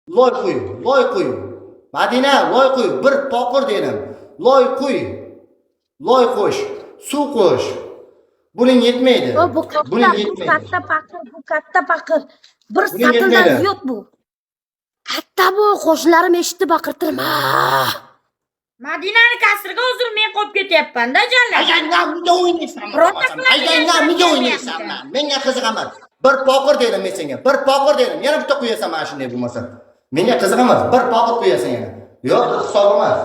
Loy quy, loy quy. Madina, loy quy, bir poqir dedim. Loy quy. Loy qo'sh, suv qo'sh. Buning yetmaydi. O bu katta, Buning bu yetmaydi. katta paqir, bu katta paqir. Bir Buning satildan yetmaydi. ziyod bu. Katta bu, qo'shnilarim eshitdi, baqirtirma. Madinani kasriga uzr men qo'yib ketyapman-da jalab. Ayangdan nega o'ynaysan? Birorta qiladigan Ayangdan shart nega o'ynaysan? bermayapti. Menga qiziq emas. Bir poqir dedim men senga. Bir poqir dedim. Yana bitta qo'yasan mana shunday bo'lmasa. Menga qiziq emas. Bir poqir qo'yasan yana. Yo'q, bu hisob emas.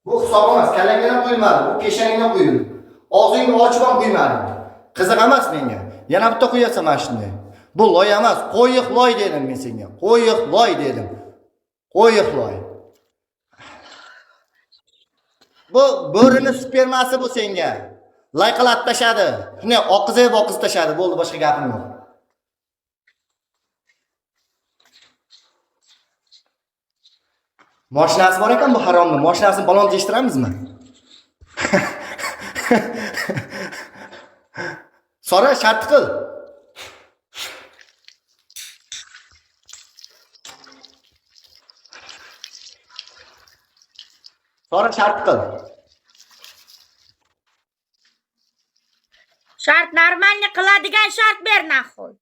Bu hisob emas. Kallangdan ham quymadim. Bu peshonangdan quyildi. Og'zingni ochib ham quymadim. Qiziq emas menga. Yana bitta qo'yasan mana shunday. Bu loy emas, qo'yiq loy dedim men senga. Qo'yiq loy dedim. Qo'yiq loy. Bu bo'rini spermasi bu senga. Layqalatib tashadi. Shunday oqizib oqizib tashadi. Bo'ldi, boshqa gapim yo'q. Mashinasi bor ekan bu haromni. Mashinasini balon teshtiramizmi? Sora, shart qil. Sora, shart qil. Shart normalni qiladigan shart ber naxoy.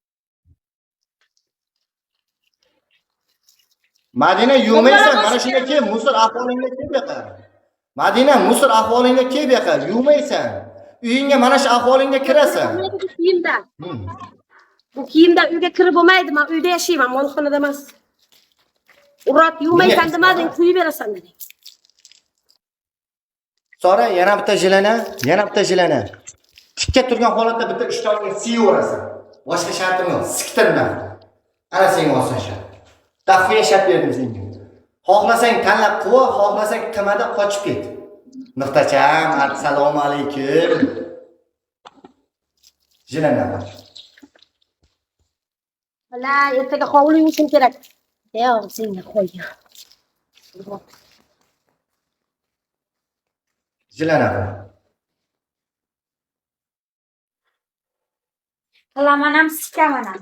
Madina yuvmaysan, Bunlara mana shunga kel, musor ahvolingga kel bu yoqqa. Madina, musor ahvolingga kel bu yoqqa, yuvmaysan. Uyingga mana shu ahvolingga kirasan. Bu kiyimda. Hmm. Bu kiyimda uyga kirib bo'lmaydi. Men uyda yashayman, molxonada emas. Urot yuvmaysan Nega? demading, quyib berasan deding. Sora, yana bitta jilana, yana bitta jilana. Tikka turgan holatda bitta ishtonga siyaverasan. Boshqa shartim yo'q, siktirma. Ana senga oson shart. Daxfiya shart berdim senga. Xohlasang tanlab quva, xohlasang qimada qochib ket. Nuqtacham, assalomu alaykum. Jilana. Bila, ertaga hovli yuvishim kerak. Yo'q, senga qo'ygan. Jilana. Qilaman ham, sikaman ham.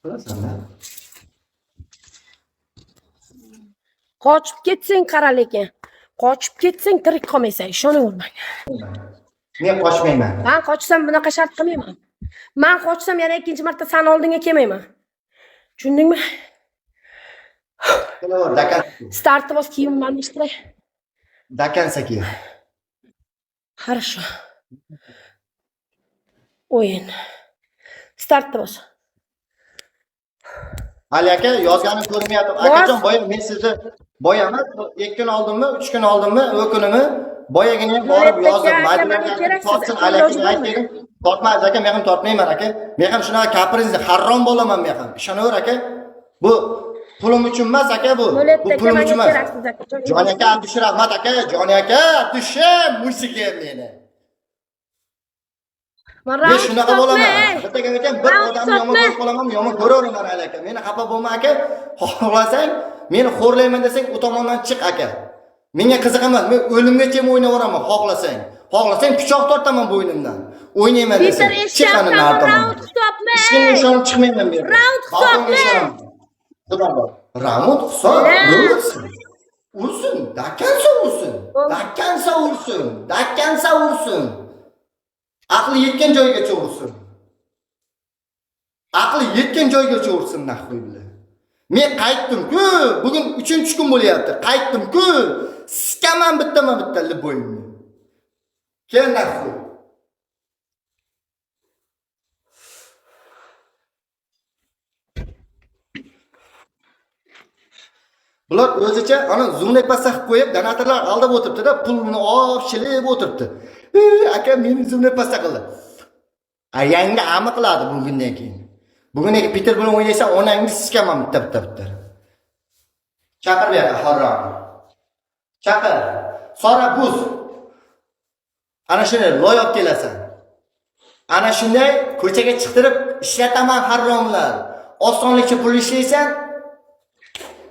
Qilasan-da. Qochib ketsang qara lekin. Qochib ketsang tirik qolmaysan, ishonaver menga. Men qochmayman. Men qochsam bunaqa shart qilmayman. Men qochsam yana ikkinchi marta san oldinga kelmayman. Tushundingmi? Qilaver, dakan. Startni bos, kiyimimni almashtiray. Dakansa ki. Хорошо. O'yin. Startni bos. Ali aka yozganim ko'rmayapti. Bos. Akajon boya men sizni boya emas, 2 kun oldinmi, 3 kun oldinmi, o kunimi boyagina ham borib Nuretdin yozdim. aka, Madina menga aka keraksiz. tortsin Ali aka Iloji bormi? aytdim. Tortmaysiz aka, men ham tortmayman aka. Men ham shunaqa kaprizni harrom bo'laman men ham. Ishonaver aka. Bu pulim uchun emas aka bu. Bu Nuretdin aka, pulim menga uchun emas. keraksiz aka. Joni aka Abdushi rahmat aka, Joni aka Abdushi musiqa meni. Man Men raund shunaqa hisobmi, bo'laman. ey? Bitta gap aytaman, bir Round odamni yomon hisobmi? ko'rib qolaman, yomon ko'raveraman Ali aka. Meni xafa bo'lma aka. Xohlasang, meni xo'rlayman desang, u tomondan chiq aka. Menga qiziq emas, men o'limgacha o'ynayveraman, xohlasang. Xohlasang pichoq tortaman bo'ynimdan. O'ynayman Peter desang, chiq ana eshityapsanmi? nari tomondan. Raund hisobmi? Hech kimga ishonib chiqmayman bu yerga. Round Balkonga hisobmi? ishonaman. Xudo bor. Round hisob, La. ursin. Ursin, dakansa ursin. Dakansa ursin, dakansa ursin. Aqli yetgan joygacha ursin. Aqli yetgan joygacha ursin nahvi bilan. Men qaytdim-ku, bugun 3-kun bo'lyapti. Qaytdim-ku, sikaman bittama bitta bo'yimni. Kel nahvi. Bular o'zicha ana zumni pastga qilib qo'yib, donatorlar aldab o'tiribdi-da, pulni olib shilib o'tiribdi. Ey, aka meni zumni pastga qildi. Ayangni ami qiladi bugundan keyin. Bugundan keyin Peter bilan o'ynaysan, onangni sikaman bitta bitta bitta. Chaqir bu yoqqa harrom. Chaqir. Sora buz. Ana shunday loy olib kelasan. Ana shunday ko'chaga chiqtirib ishlataman harromlar. Osonlikcha pul ishlaysan,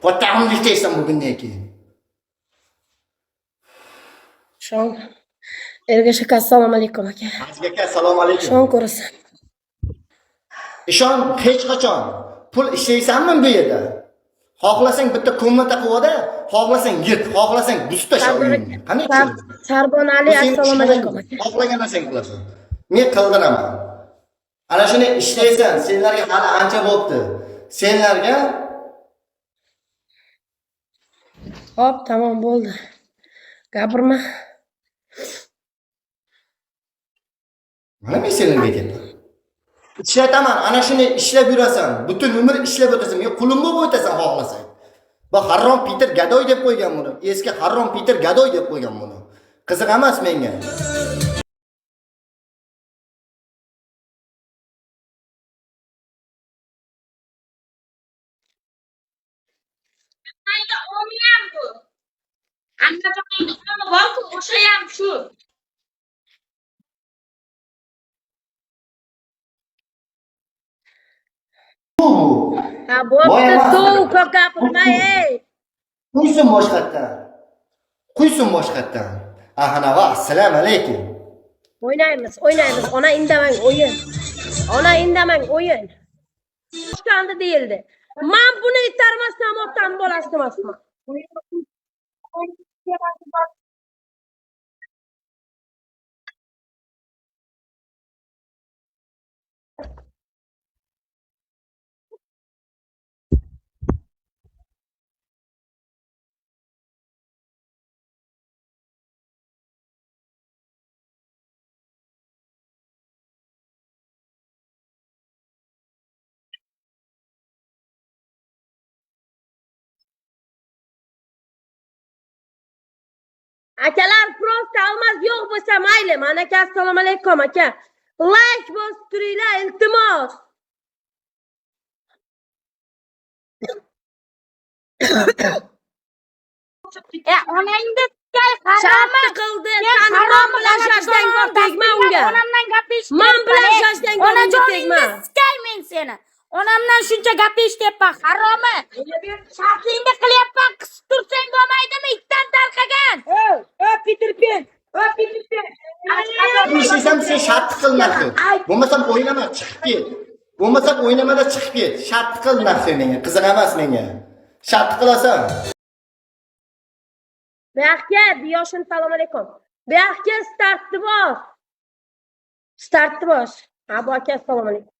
Potamni ishlaysan bugundan keyin. Shon. Ergash aka, assalomu alaykum aka. Aziz aka, assalomu alaykum. Shon ko'rasan. Ishon hech qachon Pul ishlaysanmi bu yerda? Xohlasang bitta комната qilib, xohlasang yirt, xohlasang buzib tasha uyingni. Qanday tushunding? Sarbon Ali, Bu seni assalomu alaykum. Xohlagan narsang qilasan. Men qildiraman. Ana shuni ishlaysan, senlarga hali ancha bo'pti. Senlarga Hop, tamom bo'ldi. Gapirma. Mana men senlarga aytyapman. Ishlataman, ana shuni ishlab yurasan. Butun umr ishlab o'tasan. Men qulim bo'lib o'tasan xohlasang. Bu harrom Peter gadoy deb qo'ygan buni. Eski harrom Peter gadoy deb qo'ygan buni. Qiziq emas menga. Mayda o'miyam bu. Annajoqning o'mi bor-ku, o'shayam shu. Bu bu. Ha, bo'pti, Voy emas. suv ko'p gapirma, ey. Quysin boshqatdan. Quysin boshqatdan. Ahanava, assalomu alaykum. O'ynaymiz, o'ynaymiz. Ona indamang, o'yin. Ona indamang, o'yin. Boshqandi deyildi. Men buni itarmasam otam bolasi emasman. Akalar, просто almaz yo'q bo'lsa mayli. Mana aka, assalomu alaykum aka. Like bosib turinglar, iltimos. E, onangni sikay, haromi. Shartni qildi. Men Sani man haromi bilan shashtangor tegma unga. Onamdan gap eshityapman. Man bilan shashtangor unga tegma. Onajoningni sikay men seni. Onamdan shuncha gap eshityapman, haromi. Shartingni qilyapman, qisib tursang bo'lmaydimi? Itdan tarqagan. Peter Pan! Peter Pan! Ishlaysam sen shartni qil narxi. Bo'lmasam o'ynama, chiqib ket. Bo'lmasam o'ynamada chiqib ket. Shartni qil narxi menga. Qiziq emas menga. Shartni qilasan. Bu yoqqa Diyoshin, assalomu alaykum. Bu yoqqa startni bos. Startni bos. Ha, bu aka, assalomu alaykum.